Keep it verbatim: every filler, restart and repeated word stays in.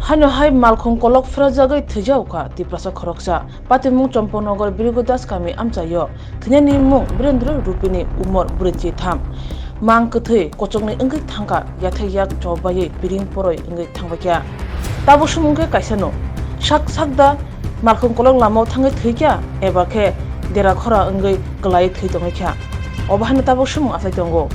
Haino hai malkhung kolok phrajagwi thwijao kha Tiprasa khoroksa. Patimung Chomponogar Birigo Das kami amchaio. Thwinani mung Birendra Rupini, umor brwi chi tham. Mang kwthwi kochokni wngwi thangkha, yathai yak chobaiwi piring poroi wngwi thangbaikha. Tabuk sumung khe kaisano sak sakda malkhung kolok lamao thangwi thwikha, eba khe dera khora wngwi kwlaiwi thwi tongwikha. Obo haino tabuk sumung achai tongo.